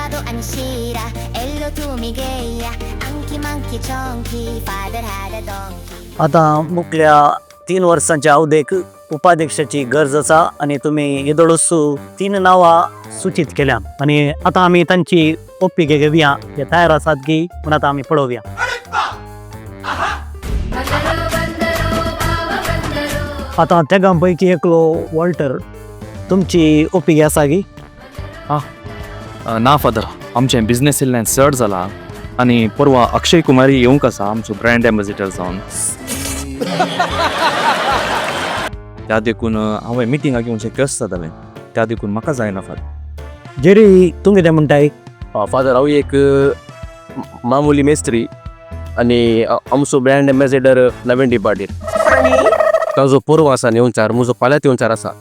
나도 안 싫어. 엘로 두미게야 안키 monkey chonky father had a donkey. आता मुकल्या 3 वर्सांच्या अवधेक उपाध्यक्षाची गरज आसा आनी तुमी येदोळूच 3 नांवां सूचीत केल्या आनी आतां आमी तांची ओपिके घेवया, ते तयार आसात की म्हूण आतां आमी पळोवया. आतां तेगां पैकी एकलो वॉल्टर, तुमची ओपिके आसा की? ना फादर, आमचें बिजनेस इल्लें चड जाला आनी परवा अक्षय कुमारी येवंक आसा आमचो ब्रँड एम्बेसिडर जावन. त्या देखून हांवें मिटिंगाक येवचें कश्ट जातालें, त्या देखून म्हाका जायना फादर. जेरी, तूं कितें म्हणटाय? फादर, हांव एक मामुली मेस्त्री आनी आमचो ब्रँड एम्बेसिडर नवीन डी पाटील ताजो पोरव आसा येवचार, म्हजो फाल्यांत येवचार आसा,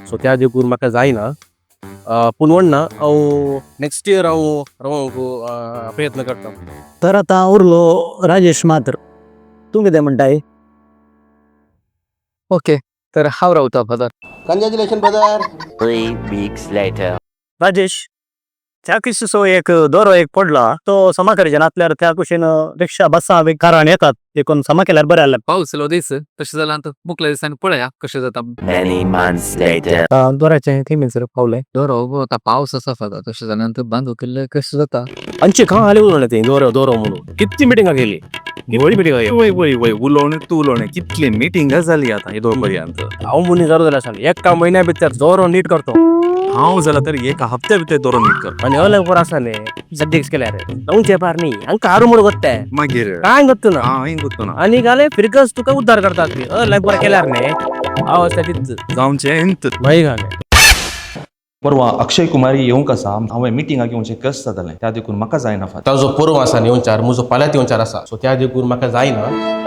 सो त्या देखून म्हाका जायना. पूण व्हडना, हांव नेक्स्ट इयर हांव रावंक प्रयत्न करता. तर आतां उरलो राजेश मात्र, तूं कितें म्हणटाय? ओके, तर हांव रावता father. Congratulation brother. 3 weeks later. Rajesh, त्या कुशीचो एक दोरो एक पडला तो समा करचे नासल्यार त्या कुशीन रिक्षा बसां बी कारान येतात, देखून समा केल्यार बरें जालें. पावस येयलो दीस तशें जाल्यार आतां मुखल्या दिसांनी पळया कशें जाता. Many months later. दोराचें थंय पावलें दोरो आतां पावस आसा फादर, तशें जाल्यार आतां बांदू केल्ले कशें जाता. अंचे खंय हाले उलोवणें तें दोरो दोरो म्हणून कितली मिटिंगां केली, व्हडली मिटिंगां केली. वय वय वय, उलोवणें तूं उलोवणें, कितली मिटिंगां जाली आतां येदोळ पर्यंत. हांव मुनी जालो जाल्यार सांग, एका म्हयन्या भितर दोरो नीट करतो. हांव जाल्यार तर एका हप्त्या भितर दोरो नीट करता. आनी अलग बरो आसा न्ही सब्जेक्ट केल्यार जावचें पार न्ही, हांकां हारू म्हूण गोत्ते मागीर कांय गोत्तू ना. हांव गोत्तू ना. आनी घाले फिरकस तुका उद्धार करतात ती अलग बरें केल्यार न्ही हांव आसता तीच जावचें इंत. मागीर घालें. परवा अक्षय कुमारी येवंक आसा, हांवें मिटिंगाक येवचें कश्ट जातालें, त्या देखून म्हाका जायना फादर. ताजो पोरव आसा येवचार, म्हजो फाल्यांत येवचार आसा, सो त्या देखून म्हाका जायना.